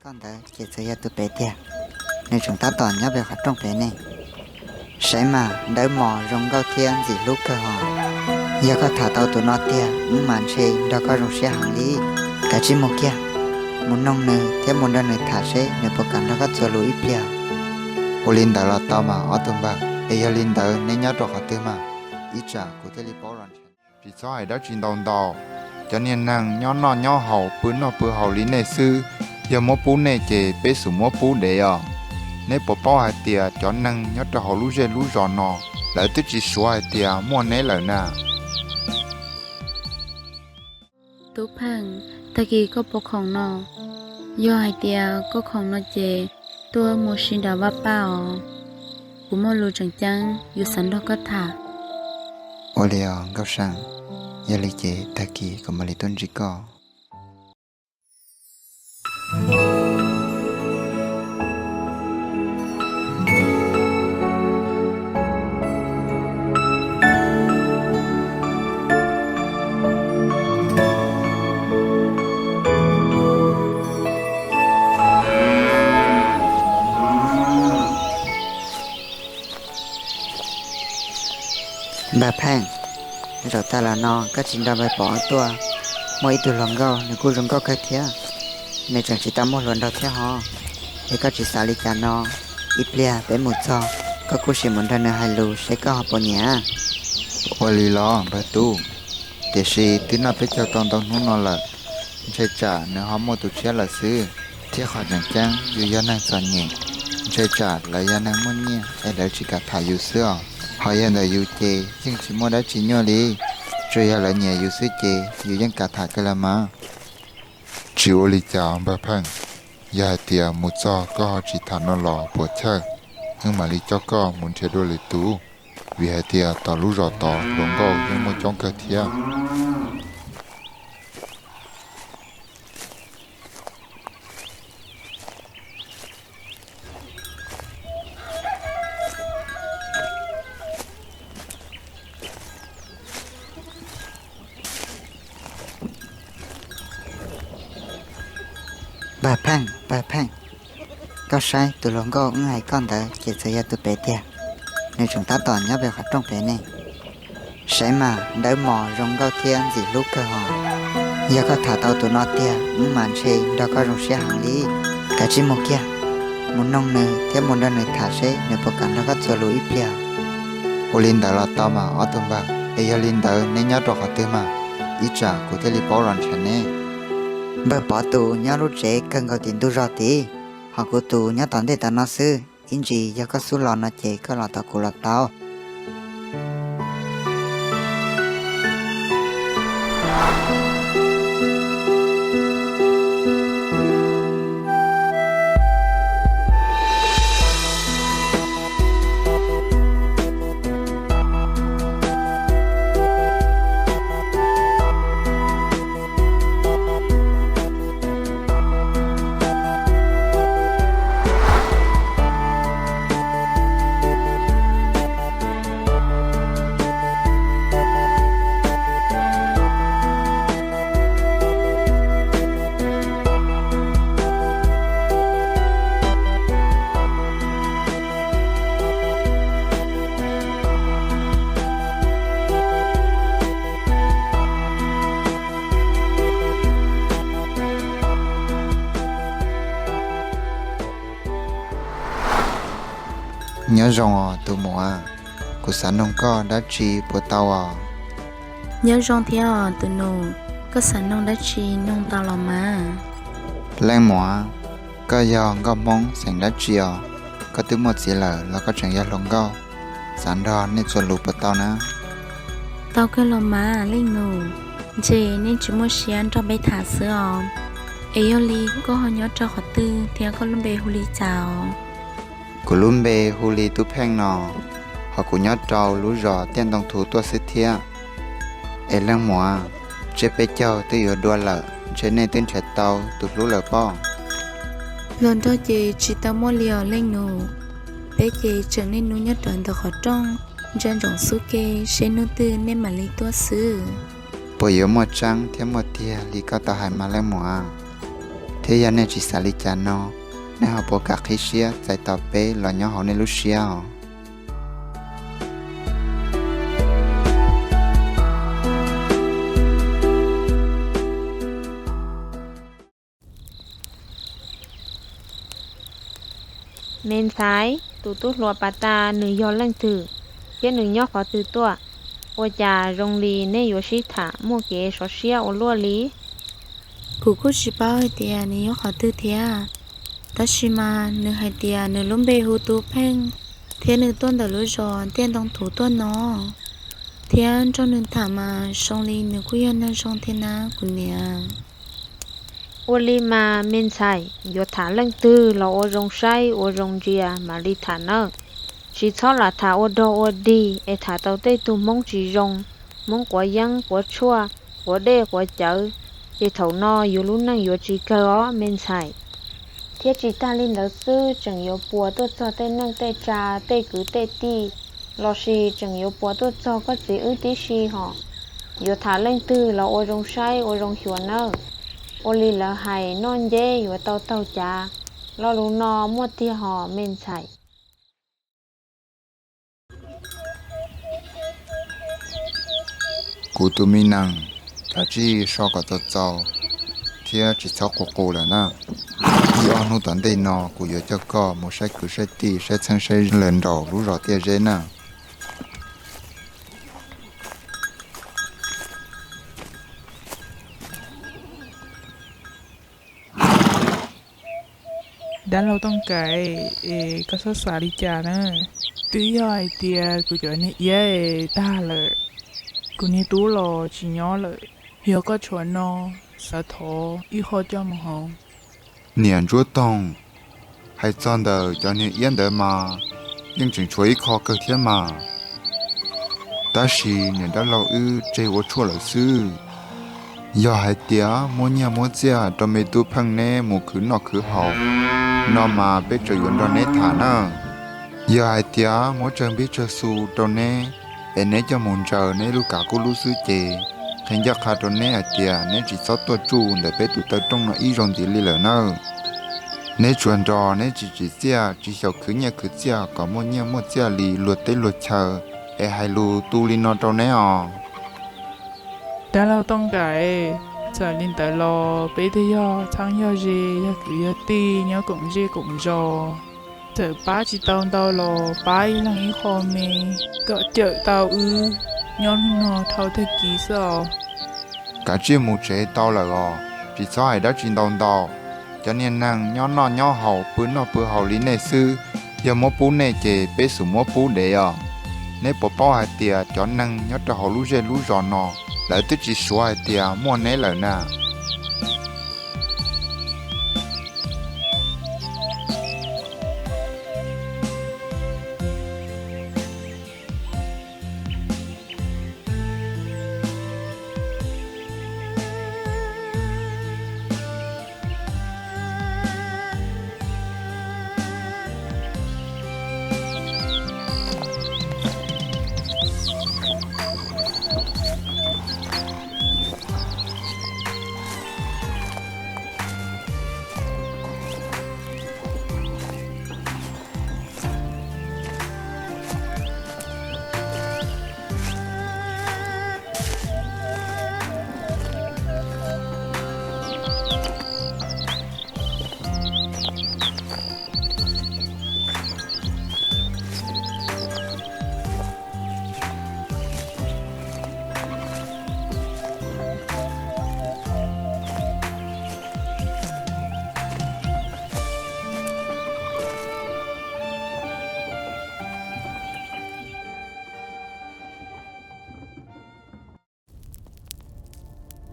Koj ntawd ces txawm yog tus pem tiag, nws tseem tab tom nyob pem qhov rooj pem ne. Saib mas, dawb mos zoo nkauj thiab ntxim hlub kawg hos. Yog koj tham tau tus no tiag, wb mas ntshe nrog koj zoo siab heev li. Kav tsij mus kiag, mus noog nws thiab mus nrog nws tham seb nws puas kam nrog koj txuas lus ib pliag. Ua li ntawd los tau mas ob tug npawg, es yog li ntawd neb nyob rau qhov twg mas, ib tsam kuv thiaj li paub los nrhiav. Tsis txhob hais dab tsi ntau ntau, cov niag neeg nyob noj nyob haus pw noj pw haus li nej xwb, yog muab pub nej ces peb xum muab pub dev os. Neb puas paub hais tias cov neeg nyob rau hauv lub zej lub zos no, lawv twb tsis suav hais tias muaj neb lawm na. Tub Pheej, tag kis koj puas khoom no? Yog hais tias koj khoom no ces tuaj mus sib nraud vaj paj os. Kuv muaj lus tseem ceeb yuav xav nrog koj tham. Ua li os Nkauj Seem, yog li ces tag kis kuv mam li tuaj ntsib koj. Npawg Pheej, zaum tag los no koj tsis nrog npawg Pov tuaj, muaj ib tug hluas nkauj nws kuj zoo nkauj kawg thiab. Nws tseem tsis tau muaj hluas nraug thiab hos. Es koj tsis xav li cas no, ib pliag peb mus txog, koj kuj sim mus nrog nws hais lus seb koj ho puas nyiam. Ua li los npawg Tub, tiam sis twb noj peb caug tau ntau hnub no lawm, ntshe tsam nws ho muaj tus tshiab lawm xwb. Thiab qhov tseem ceeb yus yog neeg txom nyem, ntshe tsam lawv yog neeg muaj nyiaj es lawv tsis kam tham yus xwb os. Ho yog ntawm yus ces yeej tsis muaj dab tsi nyuaj li, tsuas yog lawv nyiam yus xwb ces yus yeej kam tham kawg los mas. Tsis ua li cas npawg Pheej, yog hais tias mus txog koj ho tsis tham no los puas chawj, wb mam li coj koj mus nrhiav dua lwm tus, vim hais tias tom lub zos tod hluas nkauj yeej muaj coob kawg thiab. Npawg Pheej, npawg Pheej, koj saib tus hluas nkauj wb hais koj ntawd ces txawm yog tus pem tiag, nws tseem tab tom nyob pem qhov rooj pem ne. Saib mas, dawb mos zoo nkauj thiab ntxim hlub kawg hos. Yog koj tham tau tus no tiag, wb mas ntshe nrog koj zoo siab heev li. Kav tsij mus kiag, mus noog nws thiab mus nrog nws tham seb nws puas kam nrog koj txuas lus ib pliag. Ua li ntawd los tau mas ob tug npawg, es yog li ntawd neb nyob rau qhov twg mas, ib tsam kuv thiaj li paub los nrhiav neb. Npawg Pov tus nyob lub tsev kawg nkaus tim ntug zos tid, ho kuv tus nyob tom ntej tom no xwb. Ib ntsis yog koj xub los no ces koj los tom kuv los tau. Nyob zoo os tus muam, kuv xav noog koj dab tsi puas tau os? Nyob zoo thiab os tus nus, koj xav noog dab tsi noog tau los mas. Leej muam, koj yog nkauj Hmoob xeem dab tsi os? Koj twb muaj txiv lawm los koj tseem yog hluas nkauj, xav nrog nej txuas lus puas tau na? Tau kawg los mas leej nus, ntshe nej tsis muaj siab nrog peb tham xwb os. Es yog li koj ho nyob rau qhov twg thiab koj lub npe hu li cas os? Kuv lub npe hu li Tub Pheej no, ho kuv nyob rau lub zos Tiaj Ntoo Thuv tuaj xwb thiab. Es leej muam, tsiab peb caug twb yuav dua lawm, ntshe nej twb nrhiav tau tus hlub lawm pob? Hluas nraug ces tsis tau muaj li os leej nus, peb ces tseem niaj hnub nyob rawv ntawm qhov rooj ntsia ntsoov xub ke seb hnub twg nej mam li tuaj xwb. Puas yuav muaj tseeb thiab muaj tiag li koj tau hais mas leej muam? Thiab yog nej tsis xav li cas no, nej ho puas kam qhib siab txais tos peb los nyob hauv nej lub siab os? Me ntxhais, tus tub hluas pas tas nws yog leej twg, thiab nws nyob qhov twg tuaj? Ua cas zoo li nej yuav sib tham muaj kev sov siab ua luaj li? Kuv kuj tsis paub hais tias nws nyob qhov twg thiab, tab sis mas nws hais tias nws lub npe hu Tub Pheej, thiab nws tuaj ntawm lub zos Tiaj Ntoo Thuv tuaj no, thiab nrog nws tham mas zoo li nws kuj yog neeg zoo thiab na kuv niam. Ua li mas me ntxhais, yuav tham leej twg los ua zoo saib ua zoo ntsia mam li tham nawb. Tsis txhob lam tham ua dog ua dig es tham tau tej tug Hmoob tsis zoo, Hmoob quav yeeb quav tshuaj, quav dej quav cawv, ces thaum no yus lub neej yuav tsis kawg os me ntxhais. Thiab tsis tag li ntawd xwb, tseem yuav puas tuaj txog tej neej tej tsa, tej kwv tej tij, lossis tseem yuav puas tuaj txog koj txiv wb tib si hos. Yuav tham leej twg los ua zoo saib ua zoo xyuas nawb. Ua li lawv hais, noj nceb yuav tau taug cav, lo lus no muaj tiag hos me ntxhais. Kuv tus me nees, kav tsij so kom txaus txaus thiab tsis txhob qus qus lawm na. Ib ob hnub tom ntej no kuv yuav coj koj mus saib kwv saib tij, saib txheeb saib ze lawm nraum lub zos Tiaj Zeb na. Dab laug Tooj Kaim, es koj txhob xav li cas na. Twb yog hais tias kuv cov niag iab tag lawm, kuv niag tub los tsis nyob lawm. Yog koj tshuav no, xav thov ib qho coj mus hauv. Niam Ntsuab Toog, hais txog ntawm cov niag iab ntawd mas yeej tseem tshuav ib qho kawg thiab mas, tab sis niam dab laug wb tseg ua tshuaj lawm xwb. Yog hais tias muab nyiaj muab txiaj rau me tub Pheej neb mus khwv noj khwv haus no mas peb tseem yuav nrog neb tham na. Yog hais tias muab tsawg npib tsawg xu rau neb, es neb coj mus ntsaws neb lub kav kub lub xwb ces, qhia ncaj qha rau neb hais tias neb tsis txhob tuaj tsuj ntawm peb tus taw rooj no ib zaug ntxiv li lawm nawb. Neb tsuas nrog neb tsis tsim txiaj tsis xyaum khwv nyiaj khwv txiaj kom muaj nyiaj muaj txiaj li luag teb luag chaw, es hais lus tu li no rau neb os. Dab laug Tooj Kaim, txawm li ntawd los peb twb yog txheeb yog ze, yog kwv yog tij nyob koom zej koom zos. Txawm pab tsis tau ntau los pab ib leeg ib qho me, kom cawm tau wb nyob hnub no dhau tag kis xwb os. Kav tsij mus tsev tau lawm os, tsis txhob hais dab tsi ntau ntau. Cov niag neeg nyob noj nyob haus pw noj pw haus li nej xwb, yog muab pub nej ces peb xum muab pub dev os. Neb puas paub hais tias cov neeg nyob rau hauv lub zej lub zos no, lawv twb tsis suav hais tias muaj neb lawm na.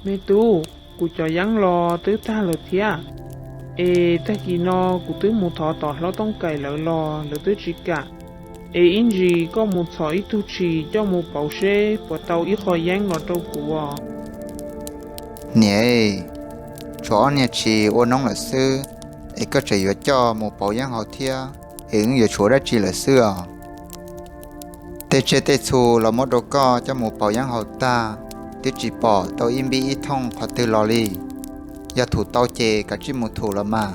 Me tub, kuv cov yeeb los twb tag lawm thiab, es tag kis no kuv twb mus thov tom hlob Tooj Kaim lawv los lawv twb tsis kam. Es ib ntsis koj mus txhom ib tug tshis coj mus pauv seb puas tau ib qho yeeb los rau kuv os. Niam, tshuav ob niag tshis ua noob lawm xwb, es koj tseem yuav coj mus pauv yeeb haus thiab, es wb yuav tshuav dab tsi lawm xwb os? Tej tsiaj tej txhu los muab rau koj coj mus pauv yeeb haus tag, twb tsis pom tau ib npib ib thooj qhov twg los li. Yog thum tau ces kav tsij mus thum los mas.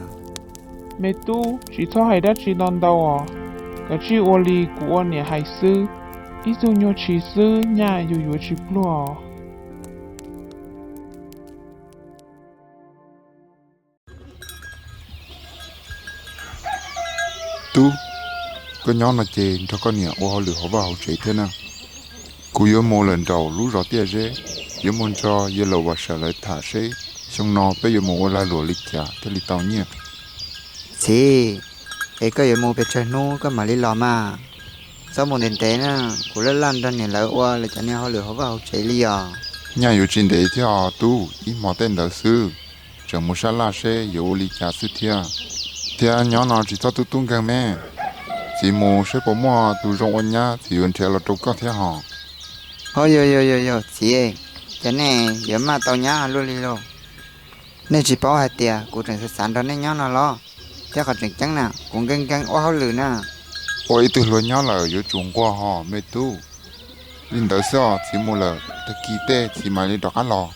Me tub, tsis txhob hais dab tsi ntau ntau os, kav tsij ua li kuv ua niam hais xwb. Ib tug nyuag tshis xwb nyaj yus yuav tsis pluag. Tub, koj nyob no ces nrog koj niam ua hauj lwm hauv vaj hauv tsev thiab na. Kuv yuav mus lawm nraum lub zos Tiaj Zeb, yuav mus nrog yawg laus Vam Sawm lawv tham seb xyoo no peb yuav mus ua lag luam li cas thiaj li tau nyiaj. Txiv, es koj yuav mus pes tsawg hnub koj mam li los mas. Txhob mus ntev ntev na, kuv laj laj nrog niam lawv ua lawv cov niag hauj lwm hauv vaj hauv tsev li os. Nyaj yuav tsis ntev thiab os tub, ib hmo tej ntawd xwb, tseem mus sab laj seb yuav ua li cas xwb thiab. Thiab nyob no tsis txhob tub tub nkeeg me. Txiv mus seb puas muaj tus zoo ua nyab txiv yuav nrhiav los rau koj thiab hos. Ho yog yog yog yog txiv, ces nej yuav maj tau nyab luaj li lauj. Nej tsis paub hais tias kuv tseem xav xav nrog nej nyob no los? Thiab qhov tseem ceeb na kuv nkees nkees ua hauj lwm na. Ua ib tug hluas nyob lawm yuav tsum nquag hos me tub. Li ntawd xwb os, txiv mus lawm, tag kis tej txiv mam li rov qab los.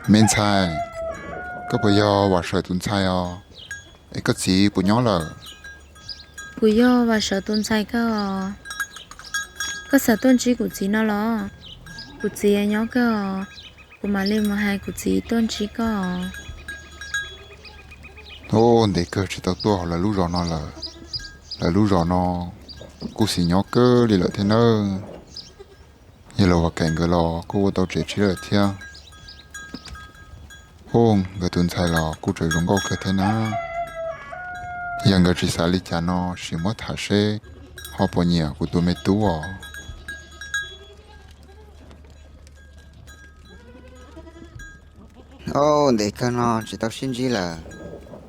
Me ntxhais, koj puas yog Vam Sawm tus ntxhais os? Es koj txiv puas nyob lawm? Kuv yog Vam Sawm tus ntxhais kawg os. Koj xav tuaj ntsib kuv txiv no los? Kuv txiv nyob kawg os, kuv mam li mus hais kuv txiv tuaj ntsib koj. Ub, ntev kawg tsis tau tuaj hauv lawv lub zos no lawm. Lawv lub zos no kuj xis nyob kawg li lawm thiab nawb. Yog los Vam Kaim nkawd los kuj ua tau tsev tshiab lawm thiab. Ub, nkawd tus ntxhais los kuj tseem zoo nkauj kawg thiab na. Yog nkawd tsis xav li cas no sim muab tham seb ho puas nyiam kuv tus me tub os. Ub, ntev kawg no tsis tau sib ntsib lawm.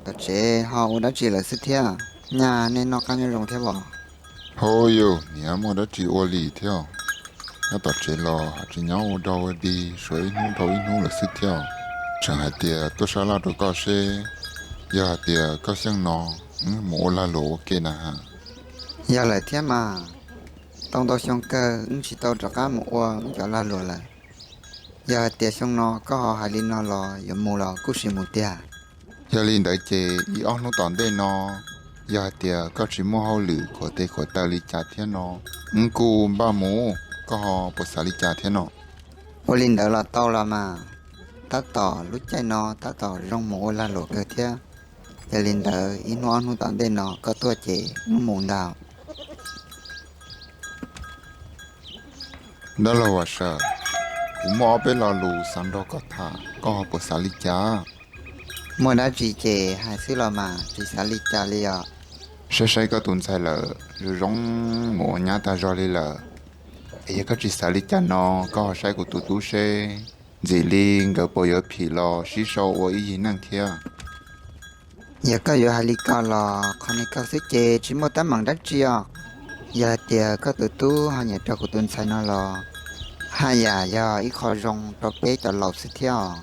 Tom tsev ho ua dab tsi lawm xwb thiab? Nyaj nej noj qab nyob zoo thiab los? Hauj yus, niam muaj dab tsi ua li thiab? Nyob tom tsev los tsis nyob ua dog ua dig, suav ib hnub dhau ib hnub lawm xwb thiab. Tseem hais tias tuaj sab laj rau koj seb yog hais tias koj xyeej no wb mus ua lag luam ua ke na has. Yog lawm thiab mas, tau ntau xyoo kawg wb tsis tau rov qab mus ua wb cov lag luam lawm. Yog hais tias xyoo no koj ho hais li no los yuav mus los kuj sim mus tiag. Yog li ntawd ces ib ob hnub tom ntej no, yog hais tias koj tsis muaj hauj lwm khuam tes khuam taw li cas thiab no, wb kuj npaj mus, koj ho puas xav li cas thiab no? Ua li ntawd los tau los mas, tab tom lub caij no tab tom zoo mus ua lag luam kawg thiab. Yog li ntawd ib hnub ob hnub tom ntej no koj tuaj ces wb mus ntag. Dab laug Vam Sawm, kuv muaj ob peb lo lus xav nrog koj tham, koj ho puas xav li cas? Muaj dab tsi ces hais xwb los mas, tsis xav li cas li os. Saib saib koj tus ntxhais lawm zoo zoo mus ua nyab tag zog li lawm. Es yog koj tsis xav li cas no, koj ho saib kuv tus tub seb ntxim li nkawd puas yuav phim los sib sau ua ib yig neej thiab. Yog koj yuav hais li ko los qhov niag koj xwb ces tsis muaj teeb meem dab tsi os. Yog hais tias koj tus tub ho nyiam rau kuv tus ntxhais no los haj yam yog ib qho zoo rau peb cov laus xwb thiab os.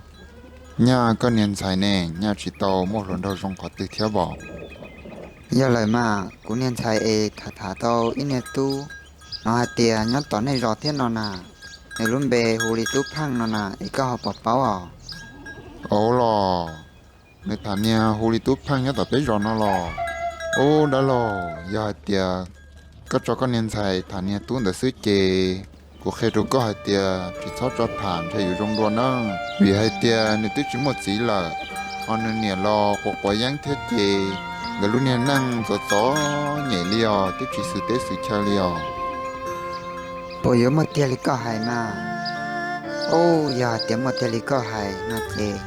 Nyaj koj niag ntxhais ne, nyaj tsis tau muaj hluas nraug zoo qhov twg thiab os? Yog lawm mas, kuv niag ntxhais es tham tham tau ib niag tub, hnov hais tias nyob tom nej zos thiab no na. Nws lub npe hu li Tub Pheej no na, es koj ho puas paub os? Au los, nws tham niag hu li Tub Pheej nyob tom peb zos no los? Ub dab laug, yog hais tias koj tso koj niag ntxhais tham niag tub ntawd xwb ces kuv qhia rau koj hais tias tsis txhob tso tham ntshe yuav zoo dua na, vim hais tias nws twb tsis muaj txiv lawm, ho nws niam los quav quav yeeb thiab ces nkawd lub niag neej ntxov txom nyem li os, twb tsis xwm teb xwm chaw li os. Puas yuav muaj tiag li koj hais mas? Ub, yog hais tias muaj tiag li koj hais no ces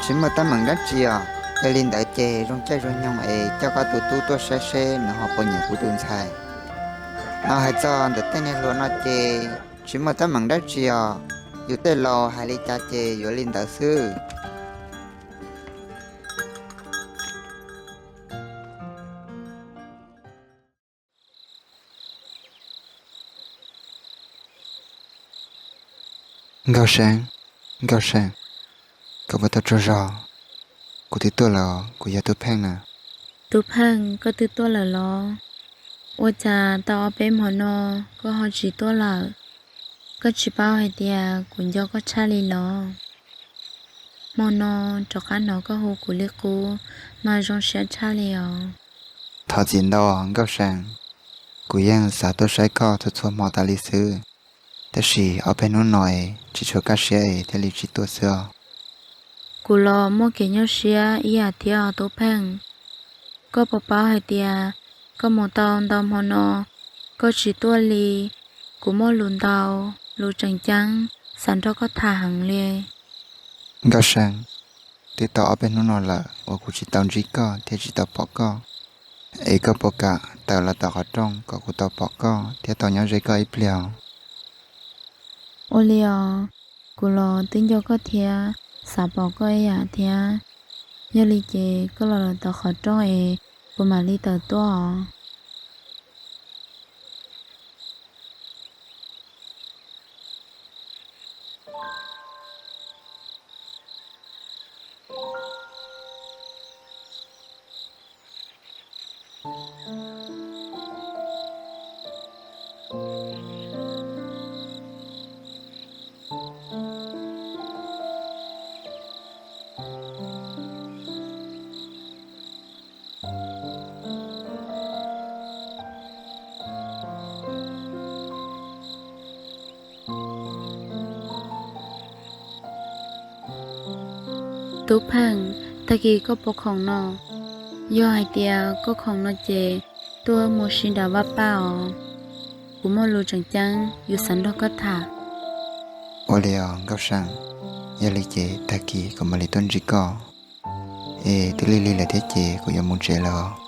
tsis muaj teeb meem dab tsi os. Yog li ntawd ces zoo caij zoo nyoog es coj koj tus tub tuaj saib seb nws ho puas nyiam kuv tus ntxhais. Ho hais txog ntawm tej niag hluas no ces tsis muaj teeb meem dab tsi os. Yus tej laus hais li cas ces yuav li ntawd xwb. Nkauj Seeb, Nkauj Seeb, koj puas tau tsaug zog? Kuv twb tuaj lawm, kuv yog Tub Pheej na. Tub Pheej, koj twb tuaj lawm los? Ua cas tau ob peb hmo no koj ho tsis tuaj lawm? Koj tsis paub hais tias kuv nco koj tshaj li los? Hmo no rov qab hnov koj hu kuv li qub mas zoo siab tshaj li os. Thov txim ntau Nkauj Seeb, kuv yeej xav tuaj saib koj txhua txhua hmo tas li xwb, tab sis ob peb hnub no es tsis tshua kaj siab es thiaj li tsis tuaj xwb os. Kuv los muaj kev nyuaj siab ib yam thiab os Tub Pheej. Koj puas paub hais tias koj mus tau ntau hmo no koj tsis tuaj li, kuv muaj lus ntau, lus tseem ceeb xav nrog koj tham heev li. Nkauj Seeb, twb tau ob peb hnub no lawm uas kuv tsis tau ntsib koj thiab tsis tau pom koj, es koj puas kam tawm los tom qhov rooj kom kuv tau pom koj thiab tau nyob ze koj ib pliag? Ua li os, kuv los twb nco koj thiab xav pom koj ib yam thiab. Yog li ces koj los los tom qhov rooj es kuv mam li tawm tuaj os. Tub Pheej, tag kis koj puas khoom no? Yog hais tias koj khoom no ces tuaj mus sib nrau vaj paj os. Kuv muaj lus tseem ceeb yuav xav nrog koj tham. Ua li os Nkauj Seeb, yog li ces tag kis kuv mam li tuaj ntsib koj. Es twb lig lig lawm thiab ces kuv yuav mus tsev lawm os.